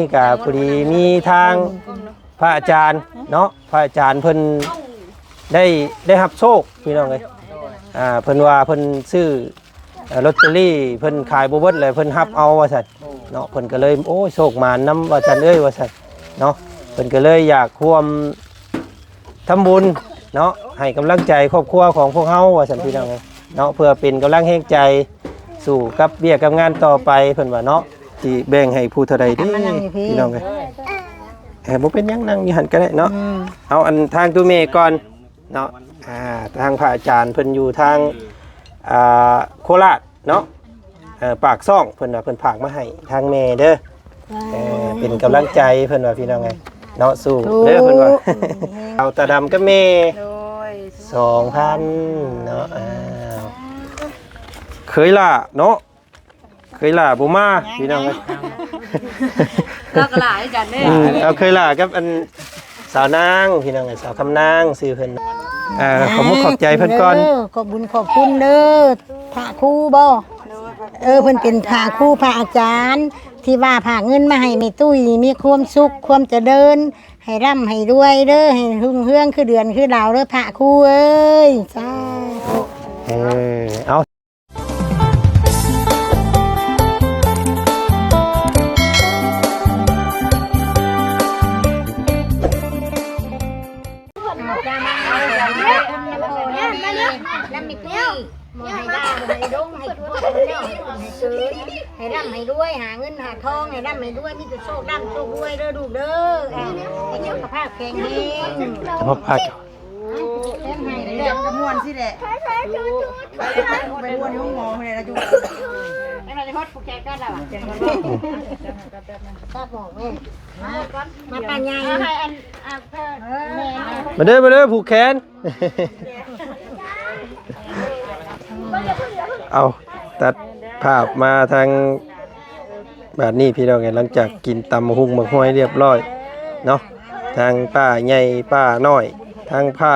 ນີ້ກະພໍດີມີທາງພະອາຈານເນາະ ພະອາຈານເພິ່ນໄດ້ ໄດ້ຮັບໂຊກພີ່ນ້ອງເອີຍ ອ່າ ເພິ່ນວ່າເພິ່ນຊື້ ເອີ ລອດເຕີຣີ ເພິ່ນຂາຍບໍ່ເບິດແລ້ວ ເພິ່ນຮັບເອົາວ່າຊັ້ນເນາະ ເພິ່ນກໍເລີຍ ໂອ້ຍ ໂຊກໝານນຳວ່າຊັ້ນເອີຍວ່າຊັ້ນເນາະ ເພິ່ນກໍເລີຍຢາກຮ່ວມທຳບຸນເນາະ ໃຫ້ກຳລັງໃຈຄອບຄົວຂອງພວກເຮົາວ່າຊັ້ນ ພີ່ນ້ອງເອີຍເນາະ ເພື່ອເປັນກຳລັງແຮງໃຈ ສູ້ກັບວຽກກັບງານຕໍ່ໄປ ເພິ່ນວ່າເນາະ ຊິແບ່ງໃຫ້ຜູ້ເທົ່າໃດເດ້ ມານັ່ງຢູ່ພີ້ ພີ່ນ້ອງເອີຍ ເອີ ບໍ່ເປັນຫຍັງ ນັ່ງຢູ່ຫັ້ນກໍໄດ້ເນາະ ອືມ ເອົາ ອັນ ທາງຕູ້ແມ່ກ່ອນ ເນາະ ອ່າ ທາງພະອາຈານເພິ່ນຢູ່ທາງ ອ່າ ໂຄລາດເນາະ ເອີ ປາກຊ່ອງ ເພິ່ນວ່າເພິ່ນຝາກມາໃຫ້ທາງແມ່ເດີ ເອີ ເປັນກຳລັງໃຈ ເພິ່ນວ່າ ພີ່ນ້ອງເອີຍເນາະ ສູ້ເດີ ເພິ່ນວ່າ ເອົາຕາດຳກັບແມ່ ໂດຍ ສອງພັນເນາະ ອ່າ ເຄີຍຫຼ້າເນາະ ເຄີຍຫຼ້າບໍ່ມາ ຍັງ ພີ່ນ້ອງເອີຍ ລາວກໍຫຼ້າຄືກັນເດ້ ອືມ ເອົາ ເຄີຍຫຼ້າກັບອັນສາວນາງ ພີ່ນ້ອງເອີຍ ສາວຄຳນາງຊື່ເພິ່ນ ເອີ ຂອບມຸກຂອບໃຈເພິ່ນກ່ອນ ເດີ ຂອບບຸນຂອບຄຸນເດີ ພະຄູບໍ ເອີ ເພິ່ນເປັນພະຄູພະອາຈານ ທີ່ວ່າຝາກເງິນມາໃຫ້ແມ່ຕຸ້ຍ ມີຄວາມສຸກຄວາມຈະເລີນ ໃຫ້ລ່ຳໃຫ້ລວຍເດີ ໃຫ້ຮຸ່ງເຮືອງຄືເດືອນຄືດາວເດີ ພະຄູເອີຍ ສາທຸ ເອີ ເອົາ ໃຫ້ລ່ຳໃຫ້ລວຍ ຫາເງິນຫາທອງ ໃຫ້ລ່ຳໃຫ້ລວຍ ມີແຕ່ໂຊກລ່ຳໂຊກລວຍເດີລູກເດີ ໃຫ້ສຸຂະພາບແຂງແຮງ ສຸຂະພາບ ແຂງແຮງ ແລ້ວກໍມ່ວນຊິແຫຼະ ໄປມ່ວນຢູ່ໂຮງໝໍພຸ້ນແຫຼະນະຈຸ ແລ້ວມັນຈະຮອດຜູ້ແຂກກັນລະຫວາ ມາ ມາປ້າໃຫຍ່ ມາເດີ ມາເດີ ຜູກແຂນ ເອົາ ຕັດພາບມາທາງ ບາດນີ້ພີ່ນ້ອງເອີຍ ຫຼັງຈາກກິນຕຳບັກຫຸ່ງບັກຫອຍຮຽບຮ້ອຍເນາະ ທາງປ້າໃຫຍ່ປ້ານ້ອຍ ທາງປ້າ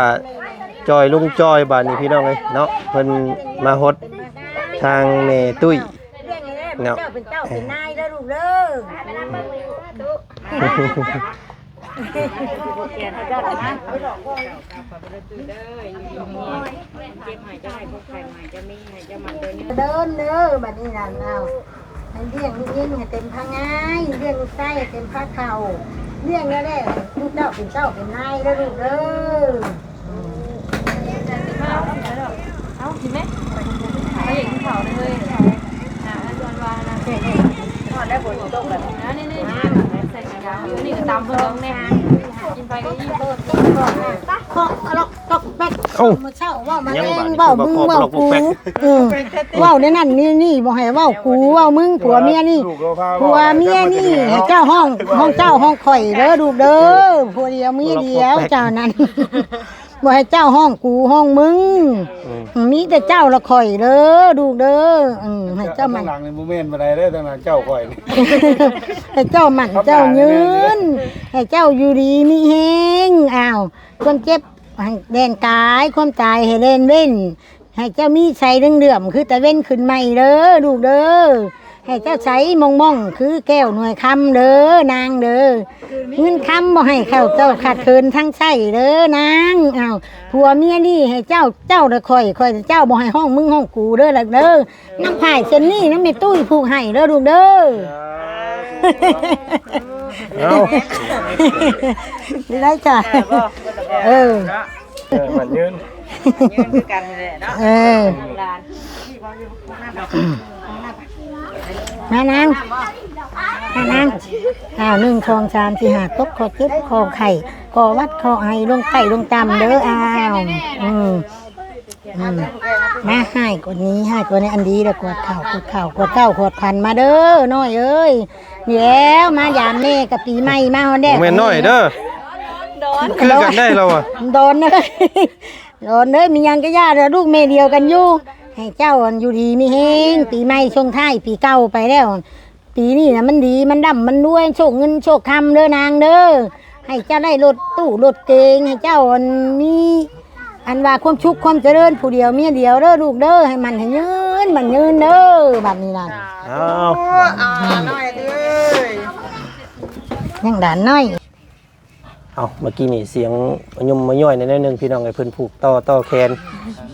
ຈ່ອຍລຸງຈ່ອຍ ບາດນີ້ພີ່ນ້ອງເອີຍເນາະ ເພິ່ນມາຮອດທາງແມ່ຕຸ້ຍເນາະ ເຈົ້າເປັນເຈົ້າເປັນນາຍເດີລູກເດີ ເດີນເດີ ບັດນີ້ນັ້ນ ເອົາ ໃຫ້ລ້ຽງລູກຍິງໃຫ້ເຕັມພະງາຍ ລ້ຽງລູກຊາຍໃຫ້ເຕັມພະເຂົ້າ ລ້ຽງແລ້ວແຫຼະ ລູກເຈົ້າເປັນເຈົ້າເປັນນາຍເດີລູກເດີ ເອົາ ກິນໄໝ? ເຂົາຢາກກິນເຂົ້າເລີຍ ອ່າ ຊວນວ່ານະ ຮອດແລ້ວຝົນຕົກແລ້ວ ນີ້ໆ ໃສ່ຂາຍາວ ນີ້ກໍຕຳເພິ່ນແດ່ ກິນໄປກໍອີ່ມໂລດ ເຄາະອະລັອກຕອກແປັກ ເອົ້າ ມື້ເຊົ້າເວົ້າມາແລງ ເວົ້າມຶງເວົ້າກູ ເອີ ເວົ້າແນວນັ້ນແນວນີ້ ບໍ່ໃຫ້ເວົ້າກູເວົ້າມຶງ ຜົວເມຍນີ້ ຜົວເມຍນີ້ ໃຫ້ເຈົ້າຮ້ອງ ຮ້ອງເຈົ້າຮ້ອງຂ້ອຍເດີລູກເດີ ຜົວດຽວເມຍດຽວເຈົ້ານັ້ນ ບໍ່ໃຫ້ເຈົ້າຮ້ອງກູຮ້ອງມຶງ ອືມ ມີແຕ່ເຈົ້າລະຂ້ອຍເດີລູກເດີ ອືມ ໃຫ້ເຈົ້າໝັ້ນ ທາງຫຼັງນີ້ບໍ່ແມ່ນປານໃດເດີ ທາງຫຼັງເຈົ້າຂ້ອຍນີ້ ໃຫ້ເຈົ້າໝັ້ນເຈົ້າຍືນ ໃຫ້ເຈົ້າຢູ່ດີມີແຮງ ອ້າວ ຄວາມເຈັບໃຫ້ແລ່ນກາຍ ຄວາມຕາຍໃຫ້ແລ່ນເວັ້ນ ໃຫ້ເຈົ້າມີໄຊເຫຼືອມໆ ຄືຕາເວັນຂຶ້ນໃໝ່ເດີລູກເດີ ໃຫ້ເຈົ້າໃສມ່ອງໆ ຄືແກ້ວໜ່ວຍຄຳເດີນາງເດີ ເງິນຄຳບໍ່ໃຫ້ເຂົ້າເຈົ້າຂາດເຂີນທັງໃຊ້ເດີນາງ ອ້າວ ຜົວເມຍນີ້ໃຫ້ເຈົ້າ ເຈົ້າແລະຂ້ອຍ ຂ້ອຍແລະເຈົ້າ ບໍ່ໃຫ້ຮ້ອງມຶງຮ້ອງກູເດີ ນຳພາຍເຊັ່ນນີ້ນຳແມ່ຕຸ້ຍຜູກໃຫ້ເດີລູກເດີ ເອົາ ໄດ້ຈ້ະ ເອີ ເອີ ໝັ້ນຍືນ ຍືນຄືກັນນີ້ແຫຼະເນາະ ເອີ ລູກຫຼານ ມານາງ ມານາງ ອ້າວ ໜຶ່ງ ສອງ ສາມ ສີ່ ຫ້າ ຕົກ ຂໍເຈັບ ຂໍໄຂ້ ຂໍຫວັດ ຂໍໄອ ລົງໃຕ້ລົງຕ່ຳເດີ ອ້າວ ອືມ ອືມ ມາ ຮ້າຍກວ່ານີ້ ຮ້າຍກວ່ານີ້ ອັນດີລະ ກວດເຂົ້າ ກວດເຂົ້າ ກວດເຂົ້າ ກວດຂວັນ ມາເດີ ນ້ອຍເອີຍ ນີ້ແລ້ວ ມາຢາມແມ່ກັບປີໃໝ່ ມາຮອດແລ້ວ ບໍ່ແມ່ນນ້ອຍເດີ ດອນ ຄືກັນໄດ້ລາວອະ ດອນເອີຍ ດອນເອີຍ ມີຫຍັງກໍຢ່າເດີ ລູກແມ່ດຽວກັນຢູ່ ໃຫ້ເຈົ້າ ອັນ ຢູ່ດີມີແຮງ ປີໃໝ່ສົ່ງທ້າຍປີເກົ່າໄປແລ້ວ ປີນີ້ນະມັນດີ ມັນລ່ຳມັນລວຍ ໂຊກເງິນໂຊກຄຳເດີນາງເດີ ໃຫ້ເຈົ້າໄດ້ລົດຕູ້ລົດເກງ ໃຫ້ເຈົ້າ ອັນ ມີ ອັນວ່າຄວາມສຸກຄວາມຈະເລີນ ຜູ້ດຽວເມຍດຽວເດີລູກເດີ ໃຫ້ໝັ້ນໃຫ້ຍືນ ໝັ້ນຍືນເດີ ບັດນີ້ນະ ເອົາ ເອົາ ນ້ອຍເອີຍ ຍັງຫຼານນ້ອຍ. ເອົາ ເມື່ອກີ້ນີ້ສຽງມາຍົມມາຍ້ອຍໜ້ອຍໜຶ່ງ ພີ່ນ້ອງເອີຍ ເພິ່ນຜູກຕໍ່ຕໍ່ແຂນ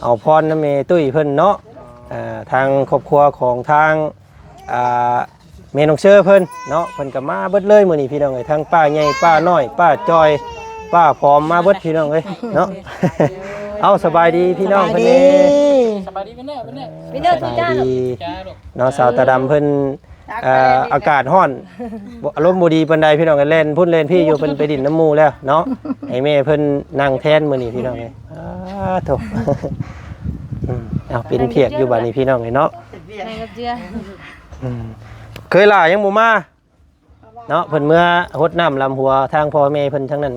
ເອົາພອນນຳແມ່ຕຸ້ຍເພິ່ນເນາະ. ອ່າ ທາງຄອບຄົວຂອງທາງ ອ່າ ແມ່ນ້ອງເຊີເພິ່ນເນາະ ເພິ່ນກໍມາເບິດເລີຍມື້ນີ້ ພີ່ນ້ອງເອີຍ ທັງປ້າໃຫຍ່ ປ້ານ້ອຍ ປ້າຈ່ອຍ ປ້າຜອມ ມາເບິດ ພີ່ນ້ອງເອີຍເນາະ. ເອົາ ສະບາຍດີພີ່ນ້ອງເພິ່ນແດ່ ສະບາຍດີ ສະບາຍດີພີ່ນ້ອງເພິ່ນແດ່ ພີ່ນ້ອງ ສະບາຍດີເນາະ. ສາວຕາດຳເພິ່ນ ເອີ ອາກາດຮ້ອນ ບໍ່ ອາລົມບໍ່ດີປານໃດ ພີ່ນ້ອງ ແລ່ນພຸ້ນແລ່ນພີ້ຢູ່ ເພິ່ນໄປຫຼິ້ນນຳໝູ່ແລ້ວເນາະ ໃຫ້ແມ່ເພິ່ນນັ່ງແທນມື້ນີ້ ພີ່ນ້ອງເອີຍ. ອາ ໂທ້ ອືມ ເອົາ ເປັນພຽກຢູ່ບາດນີ້ ພີ່ນ້ອງເອີຍເນາະ. ອືມ ເຄີຍຫຼ້າຍັງບໍ່ມາເນາະ ເພິ່ນເມືອຫົດນ້ຳລຳຫົວທາງພໍ່ແມ່ເພິ່ນທາງນັ້ນ.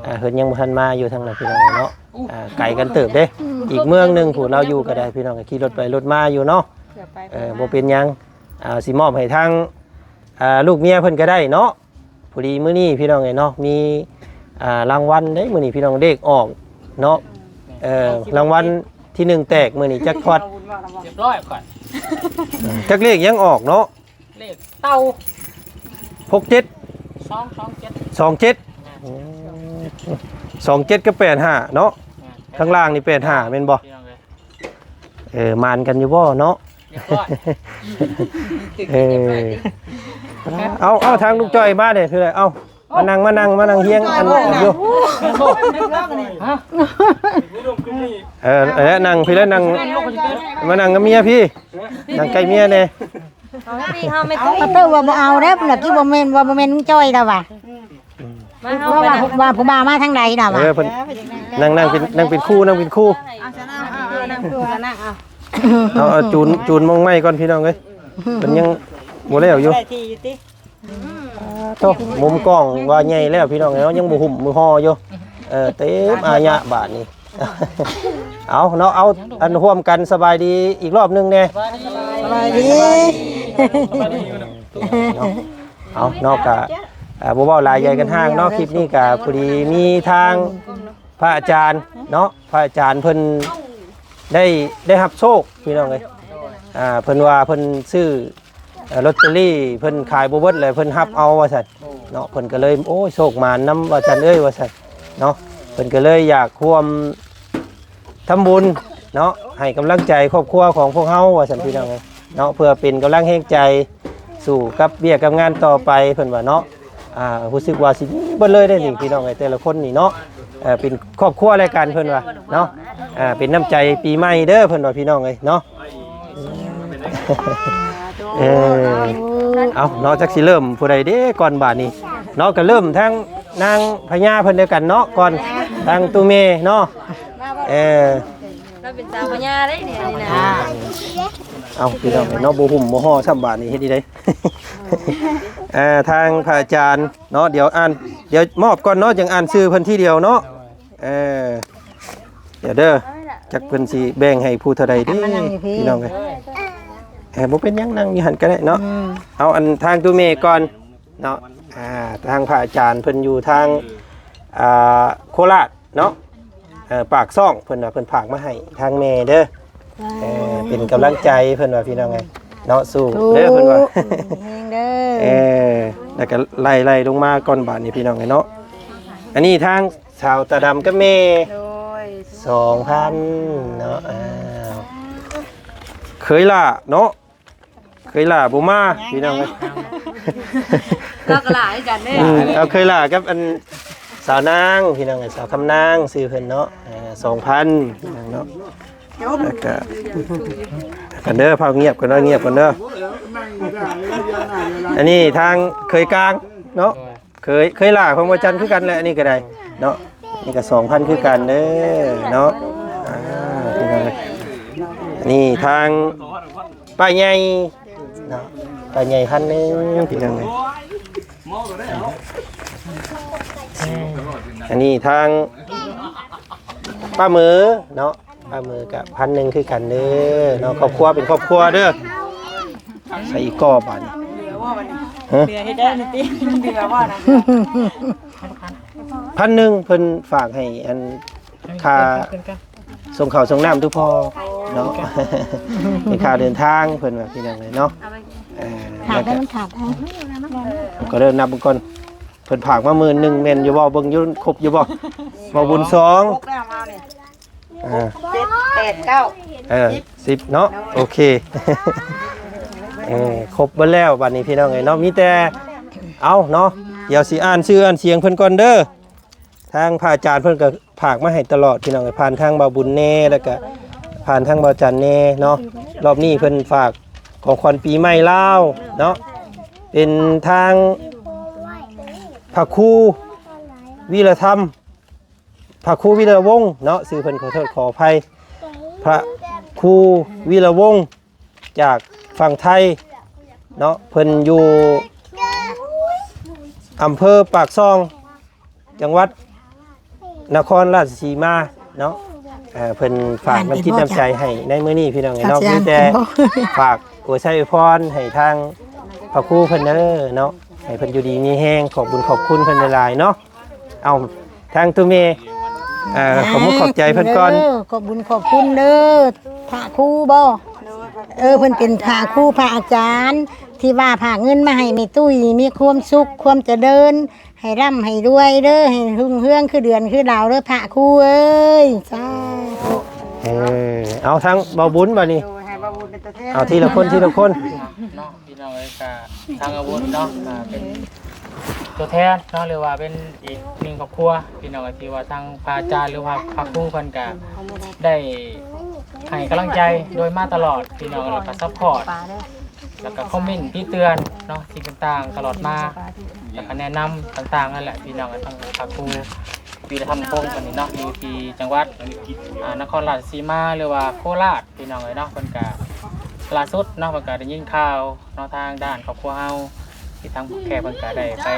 ອ່າ ເພິ່ນຍັງບໍ່ທັນມາຢູ່ທາງນັ້ນ ພີ່ນ້ອງເນາະ. ອ່າ ໄກກັນເຕີບເດ້ ອີກເມືອງໜຶ່ງພຸ້ນ ລາວຢູ່ກໍໄດ້ ພີ່ນ້ອງ ຂີ່ລົດໄປລົດມາຢູ່ເນາະ. ເອີ ບໍ່ເປັນຫຍັງ ອ່າ ຊິມອບໃຫ້ທາງ ອ່າ ລູກເມຍເພິ່ນກໍໄດ້ເນາະ. ພໍດີມື້ນີ້ ພີ່ນ້ອງເອີຍເນາະ ມີ ອ່າ ລາງວັນເດ້ ມື້ນີ້ ພີ່ນ້ອງ ເລກອອກເນາະ. ເອີ ລາງວັນທີໜຶ່ງແຕກ ມື້ນີ້ ແຈັກພອດ ຮຽບຮ້ອຍກ່ອນ ຈັກເລກຍັງອອກເນາະ. ເລກເຕົ່າ ຫົກເຈັດ ສອງ ສອງເຈັດ ສອງເຈັດ ແມ່ນ ອືມ ສອງເຈັດກັບແປດຫ້າເນາະ. ແມ່ນ ຂ້າງລ່າງນີ້ ແປດຫ້າ ແມ່ນບໍ່? ພີ່ນ້ອງເອີຍ ເອີ ໝານກັນຢູ່ບໍ່ເນາະ? ຮຽບຮ້ອຍ ເອີ ເອົາ ເອົາ ທາງລຸງຈ້ອຍມາເດ້ ເອົາ ມານັ່ງ ມານັ່ງ ມານັ່ງຮຽງກັນຢູ່. ຮະ? ເອີ ແລະ ນັ່ງພີ້ ແລະ ນັ່ງ ມານັ່ງກັບເມຍພີ້ ນັ່ງໃກ້ເມຍແດ່. ເອົາ ເຮົາໄມ່ ເອົາ ເອົາ ເອົາ ວ່າບໍ່ເອົາແລ້ວ ລະຄືບໍ່ແມ່ນ ວ່າບໍ່ແມ່ນລຸງຈ້ອຍລະວ່າ. ມາ ເຮົາ ເພາະວ່າ ວ່າຜູ້ບ່າວມາທາງໃດລະວ່າ. ເອີ ເພິ່ນນັ່ງ ນັ່ງເປັນ ນັ່ງເປັນຄູ່ ນັ່ງເປັນຄູ່. ເອົາຊັ້ນ ເອົາ ເອົາ ເອົາ ນັ່ງຄູ່ ນັ່ງເອົາ. ເອົາ ເອົາ ຈູນ ຈູນໝ້ອງໄມ້ກ່ອນ ພີ່ນ້ອງເອີຍ ເພິ່ນຍັງບໍ່ແລ້ວຢູ່. ໄດ້ທີ່ຢູ່ຕິ. ໂຕ ມຸມກ້ອງວ່າໃຫຍ່ແລ້ວ ພີ່ນ້ອງເອີຍເນາະ ຍັງບໍ່ຫຸ້ມບໍ່ຫໍ່ຢູ່. ເອີ ເຕັມອາຍະບາດນີ້. ເອົາເນາະ ເອົາ ອັນ ຮ່ວມກັນສະບາຍດີອີກລອບໜຶ່ງແດ່. ສະບາຍດີ ເນາະ. ເອົາເນາະ ກະ ອ່າ ບໍ່ເວົ້າຫຼາຍໃຫຍ່ກັນຮ່າງເນາະ ຄລິບນີ້ກະພໍດີມີທາງພະອາຈານເນາະ ພະອາຈານເພິ່ນໄດ້ ໄດ້ຮັບໂຊກ ພີ່ນ້ອງເອີຍ. ອ່າ ເພິ່ນວ່າເພິ່ນຊື້ ເອີ ລອດເຕີຣີ ເພິ່ນຂາຍບໍ່ເບິດ ແລ້ວເພິ່ນຮັບເອົາວ່າຊັ້ນເນາະ. ເພິ່ນກໍເລີຍ ໂອ້ຍ ໂຊກໝານນຳວ່າຊັ້ນເອີຍ ວ່າຊັ້ນເນາະ. ເພິ່ນກໍເລີຍຢາກຮ່ວມທຳບຸນເນາະ ໃຫ້ກຳລັງໃຈຄອບຄົວຂອງພວກເຮົາວ່າຊັ້ນ ພີ່ນ້ອງເອີຍເນາະ ເພື່ອເປັນກຳລັງແຮງໃຈ ສູ້ກັບວຽກກັບງານຕໍ່ໄປ ເພິ່ນວ່າເນາະ. ອ່າ ຮູ້ສຶກວ່າຊິມີເບິດເລີຍເດ້ນີ້ ພີ່ນ້ອງເອີຍ ແຕ່ລະຄົນນີ້ເນາະ. ເອີ ເປັນຄອບຄົວລາຍການ ເພິ່ນວ່າເນາະ. ອ່າ ເປັນນ້ຳໃຈປີໃໝ່ເດີ ເພິ່ນວ່າ ພີ່ນ້ອງເອີຍເນາະ. ເອີ ເອົາເນາະ ຈັກຊິເລີ່ມຜູ້ໃດເດ້ກ່ອນບາດນີ້ເນາະ. ກໍເລີ່ມທາງນາງພະຍາເພິ່ນດຽວກັນເນາະ ກ່ອນ ທາງຕູ້ແມ່ເນາະ. ເອີ ລາວເປັນສາວພະຍາເດ້ນີ້ນະ. ເອົາ ພີ່ນ້ອງເນາະ ບໍ່ຫຸ້ມບໍ່ຫໍ່ຊ້ຳບາດນີ້ ເຮັດຈັ່ງໃດ? ເອີ ທາງພະອາຈານເນາະ ດຽວອ່ານ ດຽວມອບກ່ອນເນາະ ຈັ່ງອ່ານຊື່ເພິ່ນທີດຽວເນາະ. ເອີ ດຽວເດີ ຈັກເພິ່ນຊິແບ່ງໃຫ້ຜູ້ເທົ່າໃດເດ້ ມານັ່ງຢູ່ພີ້ ພີ່ນ້ອງເອີຍ. ເອີ ບໍ່ເປັນຫຍັງ ນັ່ງຢູ່ຫັ້ນກໍໄດ້ເນາະ. ອືມ ເອົາ ອັນ ທາງຕູ້ແມ່ກ່ອນເນາະ. ອ່າ ທາງພະອາຈານເພິ່ນຢູ່ທາງ ອ່າ ໂຄລາດເນາະ. ເອີ ປາກຊ່ອງ ເພິ່ນວ່າເພິ່ນຝາກມາໃຫ້ທາງແມ່ເດີ. ເອີ ເປັນກຳລັງໃຈ ເພິ່ນວ່າ ພີ່ນ້ອງເອີຍເນາະ ສູ້ເດີ ເພິ່ນວ່າ ແຮງເດີ. ເອີ ແລ້ວກໍໄລ່ໆລົງມາກ່ອນບາດນີ້ ພີ່ນ້ອງເອີຍເນາະ. ອັນນີ້ທາງ ສາວຕາດຳກັບແມ່ ໂດຍ ສອງພັນເນາະ. ອ້າວ ເຄີຍຫຼ້າເນາະ ເຄີຍຫຼ້າບໍ່ມາ ພີ່ນ້ອງເອີຍ. ລາວກໍຫຼ້າຄືກັນເດ້. ອືມ ເອົາ ເຄີຍຫຼ້າກັບອັນສາວນາງ ພີ່ນ້ອງເອີຍ ສາວຄຳນາງ ຊື່ເພິ່ນເນາະ. ເອີ ສອງພັນເນາະ. ແລ້ວກໍກັນເດີ ພາວງຽບກັນເດີ ງຽບກັນເດີ. ອັນນີ້ທາງເຄີຍກາງເນາະ. ເຄີຍ ເຄີຍຫຼ້າຂອງບໍ່ຈັນຄືກັນແຫຼະ ອັນນີ້ກໍໄດ້ເນາະ. ນີ້ກໍສອງພັນຄືກັນເດີເນາະ. ອ່າ ພີ່ນ້ອງເອີຍ ນີ້ທາງປ້າໃຫຍ່ເນາະ ປ້າໃຫຍ່ພັນໜຶ່ງ ພີ່ນ້ອງເອີຍ. ອັນນີ້ທາງປ້າເໝີເນາະ. ປາໝຶກກະພັນໜຶ່ງຄືກັນເດີເນາະ. ຄອບຄົວເປັນຄອບຄົວເດີ. ໃສ່ອີກກໍບາດນີ້ ເຫຼືອເຮັດໄດ້ນີ້ຕິ ເດືອວ່ານະ. ພັນໜຶ່ງເພິ່ນຝາກໃຫ້ອັນຄ່າສົ່ງເຂົ້າສົ່ງນ້ຳທຸກພໍ່ເນາະ ເປັນຄ່າເດີນທາງເພິ່ນວ່າ ພີ່ນ້ອງເອີຍເນາະ. ເອີ ຂາດໄດ້ ມັນຂາດໄດ້ ກໍເລີ່ມນັບເບິ່ງກ່ອນ. ເພິ່ນຝາກມາໝື່ນໜຶ່ງ ແມ່ນຢູ່ບໍ່? ເບິ່ງຢູ່ ຄົບຢູ່ບໍ່? ເວົ້າບຸນສອງ ຄົບແລ້ວມານີ້ ອ່າ ເຈັດ ແປດ ເກົ້າ ເອີ ສິບ ເນາະ ໂອເຄ ເອີ ຄົບເບິດແລ້ວບາດນີ້ພີ່ນ້ອງເອີຍເນາະ ມີແຕ່ ເອົາເນາະ ດຽວຊິອ່ານຊື່ອ່ານສຽງເພິ່ນກ່ອນເດີ ທາງພະອາຈານເພິ່ນກໍຝາກມາໃຫ້ຕະຫຼອດພີ່ນ້ອງເອີຍ ຜ່ານທາງບ່າວບຸນແດ່ ແລ້ວກໍຜ່ານທາງບ່າວຈັນແດ່ເນາະ ລອບນີ້ເພິ່ນຝາກຂອງຂວັນປີໃໝ່ລາວເນາະ ເປັນທາງພະຄູ ວິລະທຳ ພະຄູວິລະວົງເນາະ ຊື່ເພິ່ນຂໍໂທດຂໍອະໄພ ພະຄູວິລະວົງ ຈາກຝັ່ງໄທເນາະ ເພິ່ນຢູ່ອຳເພີປາກຊ່ອງ ຈັງຫວັດນະຄອນລາຊະສີມາເນາະ ເອີ ເພິ່ນຝາກນ້ຳຈິດນ້ຳໃຈໃຫ້ໃນມື້ນີ້ພີ່ນ້ອງເອີຍເນາະ ມີແຕ່ຝາກອວຍໄຊອວຍພອນໃຫ້ທາງພະຄູເພິ່ນເດີເນາະ ໃຫ້ເພິ່ນຢູ່ດີມີແຮງ ຂອບບຸນຂອບຄຸນເພິ່ນຫຼາຍໆເນາະ. ເອົາ ທາງໂຕແມ່ ເອີ ຂອບມຸກຂອບໃຈເພິ່ນກ່ອນ ເອີ ຂອບບຸນຂອບຄຸນເດີ ພະຄູບໍ? ເອີ ເພິ່ນເປັນພະຄູພະອາຈານ ທີ່ວ່າພາເງິນມາໃຫ້ແມ່ຕຸ້ຍ ມີຄວາມສຸກຄວາມຈະເລີນ ໃຫ້ລ່ຳໃຫ້ລວຍເດີ ໃຫ້ຮຸ່ງເຮືອງຄືເດືອນຄືດາວເດີ ພະຄູເອີຍ ສາທຸ. ເອີ ເອົາທາງບ່າວບຸນບາດນີ້ ໂດຍ ໃຫ້ບ່າວບຸນເປັນຕົວແທນ ເອົາທີລະຄົນ ທີລະຄົນເນາະ. ພີ່ນ້ອງເອີຍ ກະທາງອາວຸນເນາະ ກະເປັນຕົວແທນເນາະ ຫຼືວ່າເປັນອີກໜຶ່ງຄອບຄົວ ພີ່ນ້ອງເອີຍ ທີ່ວ່າທາງພະອາຈານ ຫຼືວ່າພະຄູເພິ່ນກະໄດ້ໃຫ້ກຳລັງໃຈໂດຍມາຕະຫຼອດ ພີ່ນ້ອງເອີຍ ແລ້ວກະຊັບພອດ ແລ້ວກະຄອມເມັນຕິເຕືອນເນາະ ສິ່ງຕ່າງໆຕະຫຼອດມາ ແລ້ວກະແນະນຳຕ່າງໆນັ້ນແຫຼະ ພີ່ນ້ອງເອີຍ ທາງພະຄູ ວິລະທຳວົງ ເພິ່ນນີ້ເນາະ ຢູ່ທີ່ຈັງຫວັດ ອ່າ ນະຄອນລາຊະສີມາ ຫຼືວ່າໂຄລາດ ພີ່ນ້ອງເອີຍເນາະ ເພິ່ນກະ ລ່າສຸດເນາະ ເພິ່ນກະໄດ້ຍິນຂ່າວເນາະ ທາງດ້ານຄອບຄົວເຮົາ ທີ່ທາງຜູ້ແຂກເພິ່ນກະໄດ້ໄປ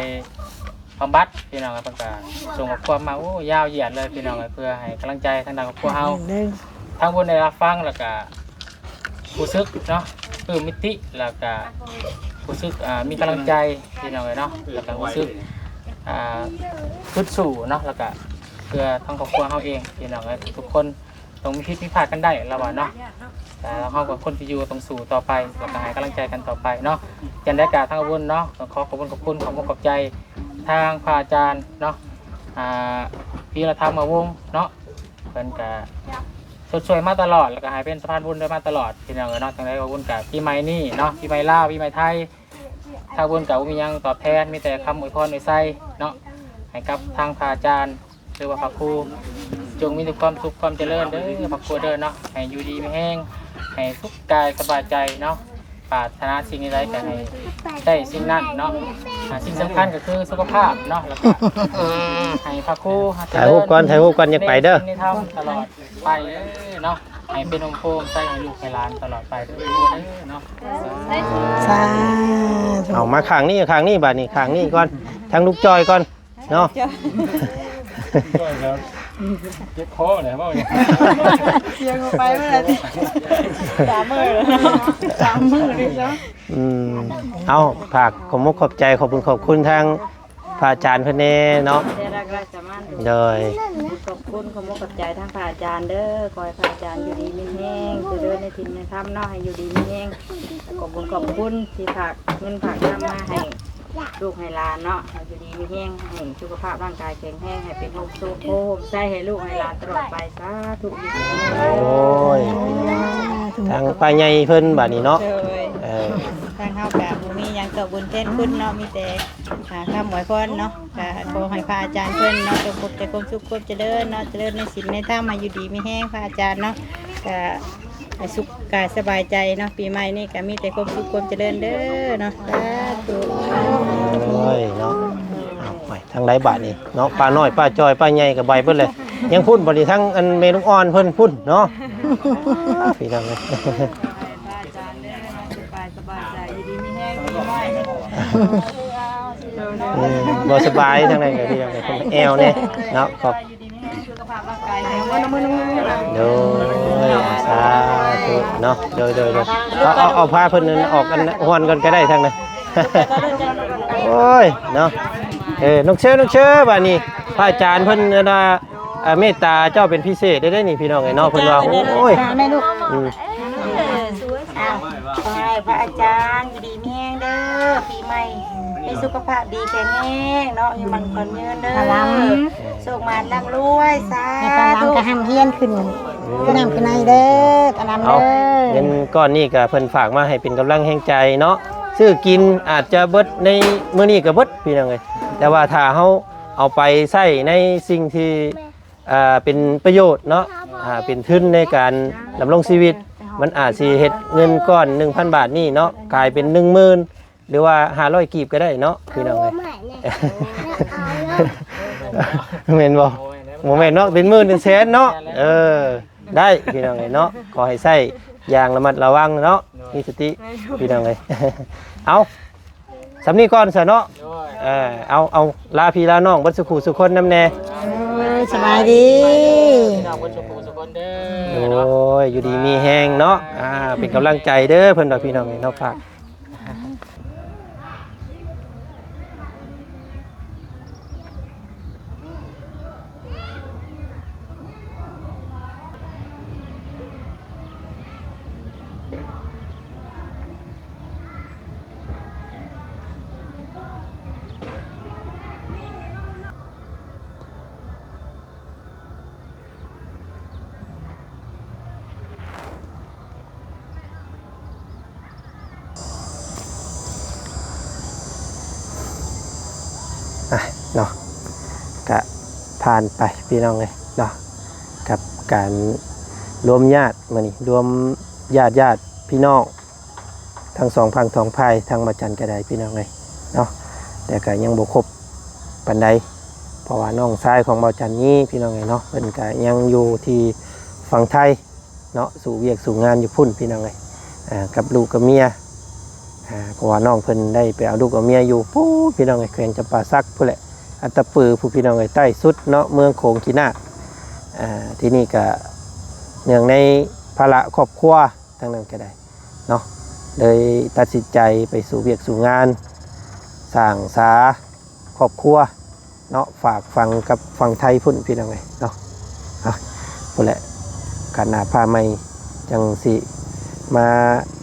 ບຳບັດ ພີ່ນ້ອງເອີຍ ເພິ່ນກະສົ່ງຂໍ້ຄວາມມາ ໂອ້ ຍາວຢຽດເລີຍ ພີ່ນ້ອງເອີຍ ເພື່ອໃຫ້ກຳລັງໃຈທາງດ້ານຄອບຄົວເຮົາ ທາງເພິ່ນໄດ້ຮັບຟັງ ແລ້ວກະ ຮູ້ສຶກເນາະ ປຶ້ມປີຕິ ແລ້ວກະຮູ້ສຶກ ອ່າ ມີກຳລັງໃຈ ພີ່ນ້ອງເອີຍເນາະ ແລ້ວກະຮູ້ສຶກ ອ່າ ຮຶດສູ້ເນາະ ແລ້ວກະເພື່ອທາງຄອບຄົວເຮົາເອງ ພີ່ນ້ອງເອີຍ ທຸກໆຄົນຕ້ອງມີຜິດມີພາດກັນໄດ້ ລາວວ່າເນາະ ແຕ່ເຮົາກໍຄົນທີ່ຢູ່ຕ້ອງສູ້ຕໍ່ໄປ ແລ້ວກະໃຫ້ກຳລັງໃຈກັນຕໍ່ໄປເນາະ. ຈັ່ງໃດກະທາງອາວຸນເນາະ ກໍຂໍຂອບຄຸນຂອບຄຸນ ຂອບຄຸນຂອບໃຈທາງພະອາຈານເນາະ ອ່າ ວີລະທຳມະວົງເນາະ ເພິ່ນກະຊົດຊ່ວຍມາຕະຫຼອດ ແລ້ວກະໃຫ້ເປັນສະພານບຸນໄດ້ມາຕະຫຼອດ ພີ່ນ້ອງເອີຍເນາະ. ຈັ່ງໃດກໍບຸນກະປີໃໝ່ນີ້ເນາະ ປີໃໝ່ລາວ ປີໃໝ່ໄທ ທາງບຸນກະບໍ່ມີຫຍັງຕອບແທນ ມີແຕ່ຄຳອວຍພອນອວຍໄຊເນາະ ໃຫ້ກັບທາງພະອາຈານ ຫຼືວ່າພະຄູ ຈົ່ງມີແຕ່ຄວາມສຸກຄວາມຈະເລີນເດີ ພະຄູເດີເນາະ ໃຫ້ຢູ່ດີມີແຮງ ໃຫ້ສຸກກາຍສະບາຍໃຈເນາະ. ປາດຖະໜາສິ່ງໃດກໍໃຫ້ໄດ້ສິ່ງນັ້ນເນາະ. ອ່າ ສິ່ງສຳຄັນກໍຄືສຸຂະພາບເນາະ ແລ້ວກໍໃຫ້ພະຄູ ຖ່າຍຮູບກ່ອນ ຖ່າຍຮູບກ່ອນ ຍັງໄປເດີ ໃນທຳຕະຫຼອດໄປເນາະ. ໃຫ້ເປັນຮົ່ມໂພຮົ່ມໄຊໃຫ້ລູກໃຫ້ຫຼານຕະຫຼອດໄປເດີເນາະ. ສາທຸ ເອົາມາຂ້າງນີ້ ຂ້າງນີ້ ບາດນີ້ຂ້າງນີ້ກ່ອນ ທາງລູກຈ້ອຍກ່ອນ ເນາະ ເຈັບຄໍແຫຼະເວົ້າຫຍັງ ສຽງອອກໄປເມື່ອໃດ ສາມມື້ ສາມມື້ເລີຍເນາະ. ອືມ ເອົາ ຝາກຂອບມຸກຂອບໃຈ ຂອບຄຸນ ຂອບຄຸນທາງພະອາຈານເພິ່ນແດ່ເນາະ ແຕ່ຫຼັກໆສະມານ ໂດຍ ຂອບຄຸນ ຂອບມຸກຂອບໃຈທາງພະອາຈານເດີ ຂໍໃຫ້ພະອາຈານຢູ່ດີມີແຮງ ຈະເລີນໃນສິນໃນທຳເນາະ ໃຫ້ຢູ່ດີມີແຮງ ຂອບຄຸນ ຂອບຄຸນທີ່ຝາກເງິນຝາກຄຳມາໃຫ້ ລູກໃຫ້ຫຼານເນາະ ໃຫ້ຢູ່ດີມີແຮງ ໃຫ້ສຸຂະພາບຮ່າງກາຍແຂງແຮງ ໃຫ້ເປັນຮົ່ມໂພຮົ່ມໄຊໃຫ້ລູກໃຫ້ຫຼານຕະຫຼອດໄປ ສາທຸ. ໂອ້ຍ ສາທຸ ທາງປ້າໃຫຍ່ເພິ່ນບາດນີ້ເນາະ ໂດຍ ເອີ ທາງເຮົາກະບໍ່ມີຫຍັງຕອບບຸນແທນຄຸນເນາະ ມີແຕ່ຫາຄຳອວຍພອນເນາະ ກະຂໍໃຫ້ພະອາຈານເພິ່ນເນາະ ຈົ່ງພົບແຕ່ຄວາມສຸກຄວາມຈະເລີນເນາະ ຈະເລີນໃນສິນໃນທຳ ໃຫ້ຢູ່ດີມີແຮງພະອາຈານເນາະ ກະ ໃຫ້ສຸກກາຍສະບາຍໃຈເນາະ ປີໃໝ່ນີ້ກະມີແຕ່ຄວາມສຸກຄວາມຈະເລີນເດີເນາະ ສາທຸ. ໂອ້ຍເນາະ ເອົາໄປທາງໃດບາດນີ້ເນາະ ປ້ານ້ອຍ ປ້າຈ້ອຍ ປ້າໃຫຍ່ກໍໄປເບິດເລີຍ ຍັງພຸ້ນບາດນີ້ ທາງອັນແມ່ລູກອ່ອນເພິ່ນພຸ້ນເນາະ ພີ່ນ້ອງເອີຍ ສະບາຍໃຈ ຢູ່ດີມີແຮງ ປີໃໝ່ ເອີ ບໍ່ສະບາຍທາງໃດກໍ ພີ່ນ້ອງເອີຍ ເພິ່ນແອວແດ່ເນາະ ຂອບ ໂດຍ ສາທຸເນາະ ໂດຍ ໂດຍ ໂດຍ ເອົາ ເອົາ ເອົາ ພາເພິ່ນນັ້ນອອກອັນຮ່ວນກ່ອນກໍໄດ້ທາງນັ້ນ ໂອ້ຍ ເນາະ ເອີ ນ້ອງເຊີ ນ້ອງເຊີ ບາດນີ້ ພະອາຈານເພິ່ນ ອັນວ່າ ເມດຕາເຈົ້າເປັນພິເສດເດ້ນີ້ ພີ່ນ້ອງເອີຍເນາະ ເພິ່ນວ່າ ໂອ້ຍ ແມ່ລູກ ອືມ ເອີ ສວຍ ອ້າວ ຂໍໃຫ້ພະອາຈານຢູ່ດີມີແຮງເດີ ປີໃໝ່ມີ ສຸຂະພາບດີແຂງແຮງເນາະ ຢູ່ໝັ້ນຂວັນຍືນເດີ ຕາລຳ ໂຊກໝານລ່ຳລວຍ ສາທຸ ແມ່ຕາລຳກໍຮ່ຳຮຽນຂຶ້ນ ອືມ ຂຶ້ນນ້ຳຂຶ້ນໃນເດີ ຕາລຳເດີ ເງິນກ້ອນນີ້ກໍເພິ່ນຝາກມາໃຫ້ເປັນກຳລັງແຮງໃຈເນາະ ຊື້ກິນອາດຈະເບິດໃນມື້ນີ້ກໍເບິດ ພີ່ນ້ອງເອີຍ ແຕ່ວ່າຖ້າເຮົາເອົາໄປໃຊ້ໃນສິ່ງທີ່ ອ່າ ເປັນປະໂຫຍດເນາະ ອ່າ ເປັນທຶນໃນການດຳລົງຊີວິດ ມັນອາດຊິເຮັດເງິນກ້ອນໜຶ່ງພັນບາດນີ້ເນາະ ກາຍເປັນໜຶ່ງໝື່ນ ຫຼືວ່າຫ້າຮ້ອຍກີບກໍໄດ້ເນາະ ພີ່ນ້ອງເອີຍ ແມ່ນບໍ່? ບໍ່ແມ່ນເນາະ ເປັນໝື່ນເປັນແສນເນາະ ເອີ ໄດ້ ພີ່ນ້ອງເອີຍເນາະ ຂໍໃຫ້ໃຊ້ຢ່າງລະມັດລະວັງເນາະ ມີສະຕິ ພີ່ນ້ອງເອີຍ ເອົາ ສ່ຳນີ້ກ່ອນຊະເນາະ ໂດຍ ເອີ ເອົາ ເອົາ ລາພີ່ລານ້ອງເບິດສຸຂູສຸຄົນນຳແດ່ ໂດຍ ສະບາຍດີ ພີ່ນ້ອງເບິດສຸຂູສຸຄົນເດີ ໂດຍ ເນາະ ຢູ່ດີມີແຮງເນາະ ອ່າ ເປັນກຳລັງໃຈເດີ ເພິ່ນວ່າ ພີ່ນ້ອງເອີຍເນາະ ຝາກ ອ່ະເນາະ ກະຜ່ານໄປພີ່ນ້ອງເອີຍເນາະ ກັບການລວມຍາດມື້ນີ້ ລວມຍາດ ຍາດພີ່ນ້ອງ ທັງສອງຝັ່ງສອງຝ່າຍ ທາງບ່າວຈັນກໍໄດ້ພີ່ນ້ອງເອີຍເນາະ ແຕ່ກໍຍັງບໍ່ຄົບປານໃດ ເພາະວ່ານ້ອງຊາຍຂອງບ່າວຈັນນີ້ພີ່ນ້ອງເອີຍເນາະ ເພິ່ນກໍຍັງຢູ່ທີ່ຝັ່ງໄທເນາະ ສູ້ວຽກສູ້ງານຢູ່ພຸ້ນພີ່ນ້ອງເອີຍ ອ່າ ກັບລູກກັບເມຍ ອ່າ ເພາະວ່ານ້ອງເພິ່ນໄດ້ໄປເອົາລູກເອົາເມຍຢູ່ພຸ້ນພີ່ນ້ອງເອີຍ ແຂວງຈຳປາສັກພຸ້ນແຫຼະ ອັດຕະປືພຸ້ນພີ່ນ້ອງເອີຍ ໃຕ້ສຸດເນາະ ເມືອງໂຂງຂີ້ນາກ ອ່າ ທີ່ນີ້ກໍເນື່ອງໃນພາລະຄອບຄົວ ທາງນັ້ນກໍໄດ້ເນາະ ເລີຍຕັດສິນໃຈໄປສູ່ວຽກສູ່ງານ ສ້າງສາຄອບຄົວເນາະ ຝາກຝັງກັບຝັ່ງໄທພຸ້ນພີ່ນ້ອງເອີຍເນາະ ເອົາ ພຸ້ນແຫຼະ ໂອກາດໜ້າຟ້າໃໝ່ຈັ່ງຊິມາ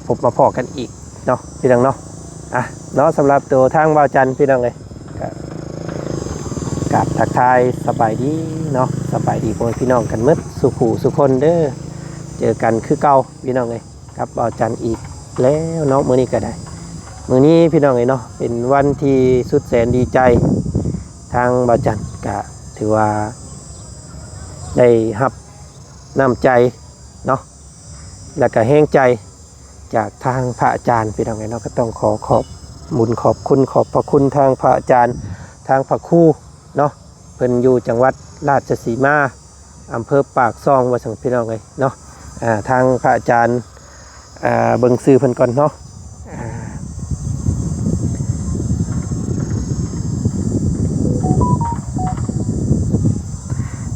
ພົບມາພໍ້ກັນອີກເນາະ ພີ່ນ້ອງເນາະ ອ່ະ ເນາະ ສຳລັບໂຕທາງບ່າວຈັນພີ່ນ້ອງເອີຍ ກໍກາບທັກທາຍສະບາຍດີເນາະ ສະບາຍດີພໍ່ແມ່ພີ່ນ້ອງກັນໝົດສູ່ຜູ້ສູ່ຄົນເດີ ເຈີກັນຄືເກົ່າພີ່ນ້ອງເອີຍ ກັບບ່າວຈັນອີກແລ້ວເນາະ ມື້ນີ້ກໍໄດ້ ມື້ນີ້ພີ່ນ້ອງເອີຍເນາະ ເປັນວັນທີ່ສຸດແສນດີໃຈ ທາງບ່າວຈັນກະຖືວ່າໄດ້ຮັບນ້ຳໃຈເນາະ ແລ້ວກະແຮງໃຈຈາກທາງພະອາຈານ ພີ່ນ້ອງເອີຍເນາະ ກໍຕ້ອງຂໍຂອບບຸນຂອບຄຸນ ຂອບພະຄຸນທາງພະອາຈານ ທາງພະຄູເນາະ ເພິ່ນຢູ່ຈັງຫວັດລາດຊະສີມາ ອຳເພີປາກຊ່ອງ ວ່າຊັ້ນພີ່ນ້ອງເອີຍເນາະ ອ່າ ທາງພະອາຈານ ອ່າ ເບິ່ງຊື່ເພິ່ນກ່ອນເນາະ ອ່າ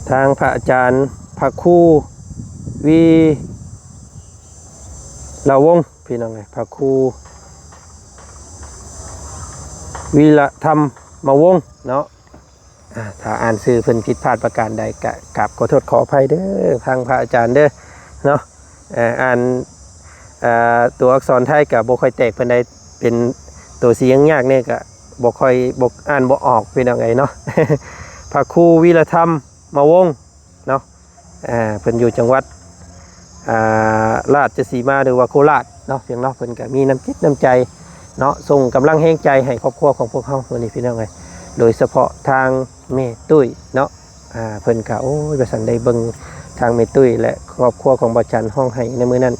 ທາງພະອາຈານ ພະຄູ ວີລະວົງ ພີ່ນ້ອງເອີຍ ພະຄູ ວິລະທຳມະວົງເນາະ ອ່າ ຖ້າອ່ານຊື່ເພິ່ນຜິດພາດປະການໃດ ກະກາບຂໍໂທດຂໍອະໄພເດີ ທາງພະອາຈານເດີເນາະ ເອີ ອ່ານ ເອີ ຕົວອັກສອນໄທກະບໍ່ຄ່ອຍແຕກປານໃດ ເປັນໂຕສີຍາກໆ ແດ່ ກະບໍ່ຄ່ອຍ ບໍ່ ອ່ານບໍ່ອອກ ພີ່ນ້ອງເອີຍເນາະ ພະຄູ ວິລະທຳມະວົງ ເນາະ ເອີ ເພິ່ນຢູ່ຈັງຫວັດ ອ່າ ລາດຊະສີມາ ຫຼືວ່າໂຄລາດເນາະ ພຽງເນາະ ເພິ່ນກໍມີນ້ຳຈິດນ້ຳໃຈເນາະ ສົ່ງກຳລັງແຮງໃຈໃຫ້ຄອບຄົວຂອງພວກເຮົາມື້ນີ້ ພີ່ນ້ອງເອີຍ ໂດຍສະເພາະທາງແມ່ຕຸ້ຍເນາະ ອ່າ ເພິ່ນກໍ ໂອ້ຍ ວ່າຊັ້ນ ໄດ້ເບິ່ງທາງແມ່ຕຸ້ຍ ແລະ ຄອບຄົວຂອງບ່າວຈັນຮ້ອງໄຫ້ໃນມື້ນັ້ນ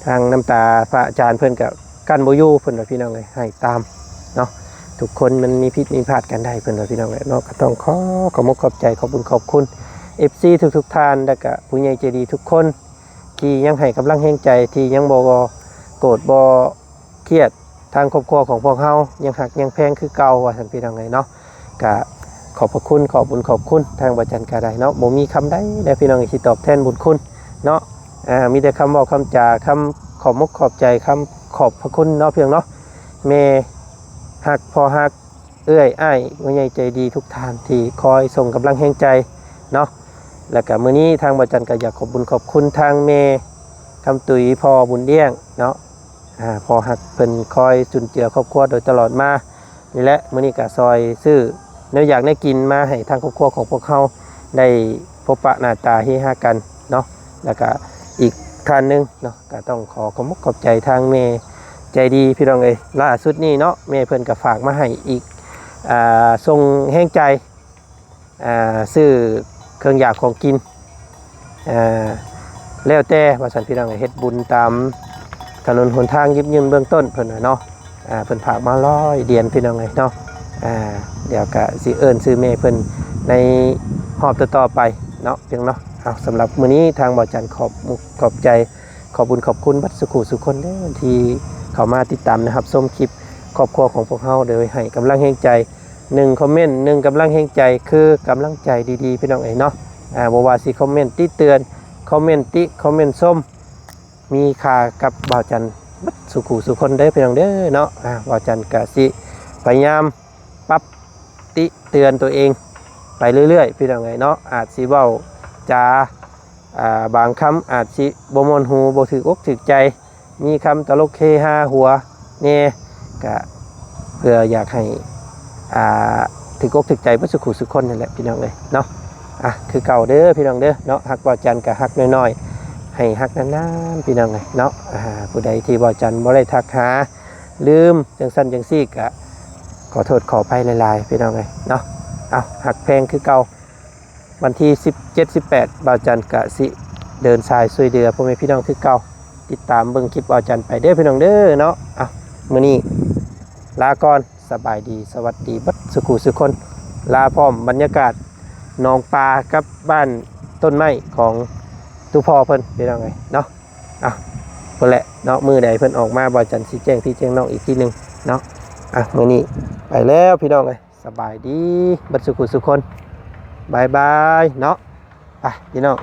ທັງນ້ຳຕາພະອາຈານເພິ່ນກໍ ກັ້ນບໍ່ຢູ່ ເພິ່ນວ່າ ພີ່ນ້ອງເອີຍ ໃຫ້ຕາມເນາະ ທຸກຄົນມັນມີຜິດມີພາດກັນໄດ້ ເພິ່ນວ່າ ພີ່ນ້ອງເອີຍເນາະ ກໍຕ້ອງຂໍຂອບອົກຂອບໃຈ ຂອບບຸນຂອບຄຸນ ເອັຟຊີ ທຸກໆທ່ານ ແລະກະຜູ້ໃຫຍ່ໃຈດີທຸກຄົນ ທີ່ຍັງໃຫ້ກຳລັງແຮງໃຈ ທີ່ຍັງບໍ່ໂກດບໍ່ຄຽດ ທາງຄອບຄົວຂອງພວກເຮົາຍັງຮັກຍັງແພງຄືເກົ່າ ວ່າຊັ້ນ ພີ່ນ້ອງເອີຍເນາະ ກະຂອບພະຄຸນ ຂອບບຸນຂອບຄຸນ ທາງບ່າວຈັນກະໄດ້ເນາະ ບໍ່ມີຄຳໃດແລ້ວ ພີ່ນ້ອງເອີຍ ທີ່ຕອບແທນບຸນຄຸນເນາະ ອ່າ ມີແຕ່ຄຳເວົ້າຄຳຈາ ຄຳຂອບອົກຂອບໃຈ ຄຳຂອບພະຄຸນເນາະ ພຽງເນາະ ແມ່ຮັກ ພໍ່ຮັກ ເອື້ອຍ ອ້າຍ ຜູ້ໃຫຍ່ໃຈດີທຸກທ່ານທີ່ຄອຍສົ່ງກຳລັງແຮງໃຈເນາະ ແລ້ວກະມື້ນີ້ທາງບ່າວຈັນກະຢາກຂອບບຸນຂອບຄຸນທາງແມ່ຄຳຕຸ້ຍ ພໍ່ບຸນລ້ຽງເນາະ ອ່າ ພໍ່ຮັກເພິ່ນຄອຍຈຸນເຈືອຄອບຄົວໂດຍຕະຫຼອດມາ ນີ້ແຫຼະ ມື້ນີ້ກໍຊ່ອຍຊື້ແນວຢາກແນວກິນມາໃຫ້ທາງຄອບຄົວຂອງພວກເຮົາໄດ້ພົບປະໜ້າຕາເຮຮາກັນເນາະ. ແລ້ວກໍອີກທ່ານໜຶ່ງເນາະ ກໍຕ້ອງຂໍຂອບອົກຂອບໃຈທາງແມ່ໃຈດີພີ່ນ້ອງເອີຍ. ລ່າສຸດນີ້ເນາະ ແມ່ເພິ່ນກໍຝາກມາໃຫ້ອີກ ອ່າ ສົ່ງແຮງໃຈ ອ່າ ຊື້ເຄື່ອງຢາກຂອງກິນ ອ່າ ແລ້ວແຕ່ວ່າຊັ້ນພີ່ນ້ອງເອີຍ. ເຮັດບຸນຕາມຖະໜົນຫົນທາງຢິບຢືນເບື້ອງຕົ້ນເພິ່ນວ່າເນາະ. ອ່າ ເພິ່ນຝາກມາຮ້ອຍຫຼຽນພີ່ນ້ອງເອີຍເນາະ. ອ່າ ດຽວກະຊິເອີ້ນຊື່ແມ່ເພິ່ນໃນຮອບຕໍ່ໆໄປເນາະ ພີ່ນ້ອງເນາະ. ເອົາ ສຳລັບມື້ນີ້ທາງບ່າວຈັນຂອບມຸກຂອບໃຈ ຂອບບຸນຂອບຄຸນເບິດສູ່ຄູ່ສູ່ຄົນເດີ ທີ່ເຂົ້າມາຕິດຕາມ ແລະ ຮັບຊົມຄລິບຄອບຄົວຂອງພວກເຮົາ ໂດຍໃຫ້ກຳລັງແຮງໃຈ ໜຶ່ງຄອມເມັນ ໜຶ່ງກຳລັງແຮງໃຈ ຄືກຳລັງໃຈດີໆ ພີ່ນ້ອງເອີຍເນາະ. ອ່າ ບໍ່ວ່າຊິຄອມເມັນຕິເຕືອນ ຄອມເມັນຕິ ຄອມເມັນຊົມ ມີຄ່າກັບບ່າວຈັນເບິດສູ່ຄູ່ສູ່ຄົນເດີ ພີ່ນ້ອງເດີເນາະ. ອ່າ ບ່າວຈັນກະຊິພະຍາຍາມປັບຕິເຕືອນຕົວເອງໄປເລື້ອຍໆ ພີ່ນ້ອງເອີຍເນາະ. ອາດຊິເວົ້າຈາ ອ່າ ບາງຄຳອາດຊິບໍ່ມ່ວນຫູ ບໍ່ຖືກອົກຖືກໃຈ ມີຄຳຕະຫຼົກເຮຮາຫົວແດ່ ກະເພື່ອຢາກໃຫ້ ອ່າ ຖືກອົກຖືກໃຈເບິດສູ່ຄູ່ສູ່ຄົນນັ້ນແຫຼະ ພີ່ນ້ອງເອີຍເນາະ. ອ່ະ ຄືເກົ່າເດີ ພີ່ນ້ອງເດີເນາະ. ຮັກບ່າວຈັນກະຮັກນ້ອຍໆ ໃຫ້ຮັກນານໆ ພີ່ນ້ອງເອີຍເນາະ. ອ່າ ຜູ້ໃດທີ່ບ່າວຈັນບໍ່ໄດ້ທັກຫາ ລືມ ຈັ່ງຊັ້ນຈັ່ງຊີ້ ກະຂໍໂທດຂໍອະໄພຫຼາຍໆ ພີ່ນ້ອງເອີຍເນາະ. ເອົາ ຮັກແພງຄືເກົ່າ. ວັນທີສິບເຈັດ ສິບແປດ ບ່າວຈັນກະຊິເດີນສາຍຊ່ວຍເຫຼືອພໍ່ແມ່ພີ່ນ້ອງຄືເກົ່າ. ຕິດຕາມເບິ່ງຄລິບບ່າວຈັນໄປເດີ ພີ່ນ້ອງເດີເນາະ. ເອົາ ມື້ນີ້ລາກ່ອນ ສະບາຍດີ ສະຫວັດດີເບິດສູ່ຄູ່ສູ່ຄົນ. ລາພ້ອມບັນຍາກາດໜອງປາກັບບ້ານຕົ້ນໄມ້ຂອງຕູ້ພໍ່ເພິ່ນ ພີ່ນ້ອງເອີຍເນາະ. ເອົາ ພຸ້ນແຫຼະເນາະ ມື້ໃດເພິ່ນອອກມາ ບ່າວຈັນຊິແຈ້ງພີ່ແຈ້ງນ້ອງອີກທີໜຶ່ງເນາະ. ອ່ະ ມື້ນີ້ໄປແລ້ວ ພີ່ນ້ອງເອີຍ. ສະບາຍດີເບິດສູ່ຄູ່ສູ່ຄົນ. ບາຍບາຍເນາະ. ໄປ ພີ່ນ້ອງ.